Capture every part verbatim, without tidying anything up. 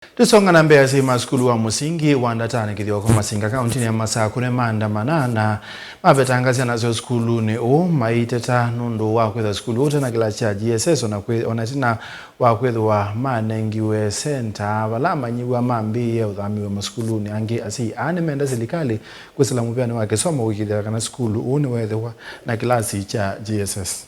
Tũsonga na mbee, asyai ma sukulu wa mũsingi wa Ndatani Kĩthioko Masinga kaũntĩnĩ ya Masakũ nĩmaandamana na mavetanga syana syoo sukulunĩ ũũ maiteta nũndũ wa kwĩtha sukulu ũũ ũte na kĩlasi kya G S S, ona kwĩ-, ona ĩtina wa kwĩthĩwa manengiwe senta vala amanyĩw'a mambĩĩe ũthamĩw'a masukulunĩ angĩ. Asyai aa nĩmenda silikalĩ kwĩsĩla mũvĩanĩ wa kĩsomo kũĩkĩĩthya kana sukulu ũũ nĩweethĩwa na kĩlasi kya G S S.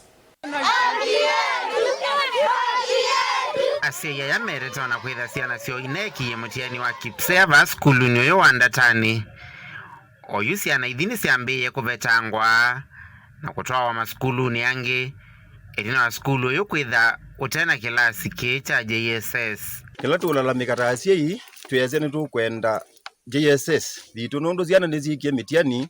Asyai aya merĩte ona kwĩtha syana syoo ineekĩie mũtiani wa KPSEA vaa sukulunĩ ũyũ wa Ndatani. Oyu syana ithi nĩsyambĩĩe kũvetangwa na kũtwawa masukulunĩ angĩ ĩtina wa sukulu ũyũ kwĩtha ũte na kĩlasi kĩĩ kya J S S. Kĩla tũũlalamĩka ta asyai, twĩasya nĩtũkwenda J S S thitũ, nũndũ syana nĩsyĩkie mĩtiani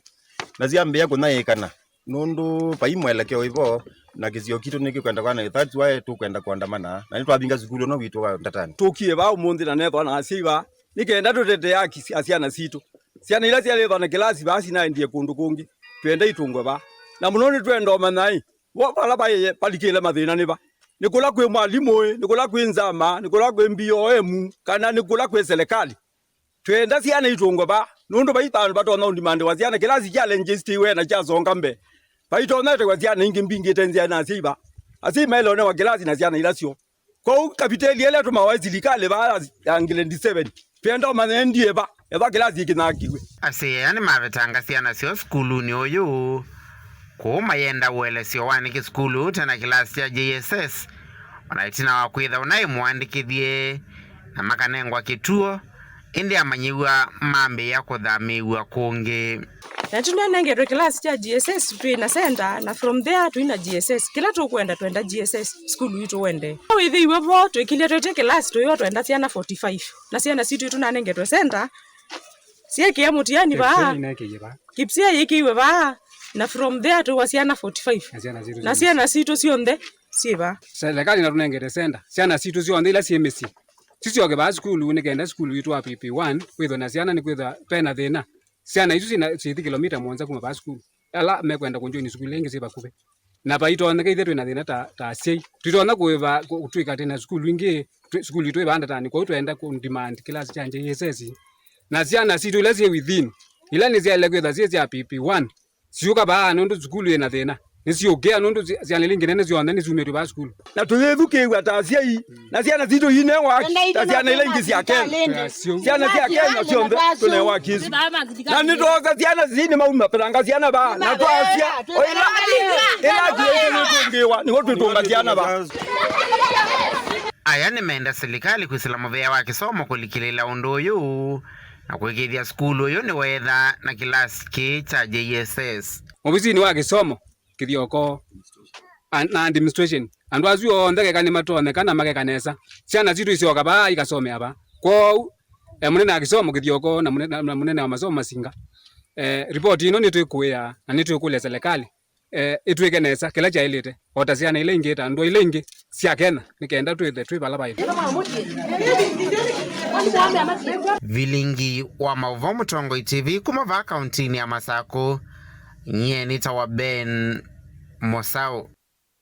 na syambĩĩa kũnyaĩĩkana, nũndũ vai mwelekeo ĩvo na kĩsio kitũ nĩkĩkwenda kwana. That's why tũkwenda kũandamana, na nĩtwavinga sukulu ũno witũ wa Ndatani. Tũkie vaa ũmũnthĩ na nethwa na asyai vaa, nĩ kenda tũtetee haki sya syana sitũ. Syana ila syalethwa na kĩlasi vaa sinaendie kũndũ kũngĩ, twenda itũngwe vaa. Na mũno nĩtwenda ũmanya-ĩ, vo vala vaĩ-, valikĩle mathĩna nĩ va? Nĩ kũla kwĩ mwalimũ-ĩ, nĩ kũla kwĩ nzama, nĩ kũla kwĩ B O M, kana nĩ kũla kwĩ selekalĩ? Twenda syana itũngwe vaa, nũndũ vai vandũ vatonya ũndimandĩwa syana, kĩlasi kya lenjĩsitiwe na kyasonga mbee. Vaitonya ĩtew'a syana ingĩ mbingĩ ite nzĩa na asyai vaa. Asyai maĩle ũnewa kĩlasi na syana ila syoo. Kwoou kapiteli ĩla ĩtũmawa nĩ silikalĩ vaa ya, ya grade seven, twenda ũmanya ĩndĩ ĩva, ĩva kĩlasi ĩkĩnyakiw'e. Asyai aya nĩmavetanga syana syoo sukulunĩ ũyũ, kũu mayenda ũelesyo wa nĩkĩ sukulu ũte na kĩlasi kya J S S, ona ĩtina wa kwĩtha ũnaĩ mũandĩkĩthye na makanengwa kĩtuo, ĩndĩ amanyĩw'a mambĩĩa kũthamĩĩw'a kũngĩ. Na tũnenengetwe kĩlasi kya G S S, twĩ na center, na from there twĩ na G S S. Kĩla tũkwenda, twenda G S S, sukulu witũ wende. Wĩthĩiwe vo, twĩkĩlye twĩtye kĩlasi tũyoo twenda syana forty-five. Na syana sitũ tũnanengetwe center, syekĩa mũtiani vaa. KPSEA yĩkĩiwe vaa. Na from there tũwa syana forty-five. Na syana sitũ syonthe syĩ vaa. Serikali natũnengete center. Syana sitũ syonthe ila syĩ mĩsyĩ sisyoke vaa sukulu, nĩ kenda sukulu witũ wa P P one wĩthwe na syana, nĩ kwĩthwa pena thĩna. Syana isu sina-, syĩthi kĩlomita mũonza kuma vaa sukulu. Ala mekwenda kũnjoini sukulu ila ingĩ syĩ vakuvĩ. Na vaitonyeka ithyĩ twĩ na thĩna ta, ta asyai. Tũitonya kũĩva, kũ-, kũtwĩka twĩ na sukulu ingĩ, twĩ, sukulu itũ ĩ vaa Ndatani, kwoou twenda kũ demand kĩlasi kya J S S. Na syana sitũ ila syĩ within, ila nĩsyaĩle kwĩtha syĩ sya P P one, siũka vaa nũndũ sukulu ĩ na thĩna. Nĩsiũkĩa nũndũ sy-, syana ila ingĩ nene syonthe nĩsyumĩtw'e vaa sukulu. Na tũyĩthukĩĩw'a ta asyai, na syana sitũ inewa haki ta syana ila ingĩ sya Kenya. Syana sya Kenya syonthe tũnewa haki isu. Na nĩtwosa syana sii nĩmauma petanga syana vaa, na twasya, o ĩla, ĩla haki yaitũ nĩtũngĩĩwa, nĩw'o twĩtũnga syana vaa. Aya nĩmenda silikalĩ kwĩsĩla mũvĩa wa kĩsomo kũlikĩlĩĩla ũndũ ũyũ na kũĩkĩĩthya sukulu ũyũ nĩweetha na kĩlasi kĩĩ kya J S S. Ovisinĩ wa kĩsomo, kĩthioko, an-, na administration. Andũ asu onthe keka nĩmatonyeka na makeka nesa. Syana sitũ isyoka vaa ikasomea vaa. Kwoou, eh, mũnene wa kĩsomo kĩthioko na mũne-, na, na mũnene wa masomo Masinga, eh, ripoti ĩno nĩtwĩkũĩa na nĩtwĩkũlya selekalĩ, eh, ĩtwĩke nesa kĩla kyaĩlĩte, o ta syana ila ingĩ, ta ndũa ila ingĩ sya Kenya, nĩ kenda twĩthe twĩ vala vaĩle. Vilingi wa maũvoo Mũtongoi T V kuma vaa kauntinĩ ya Masakũ, nyie nĩtawa Ben Mosau.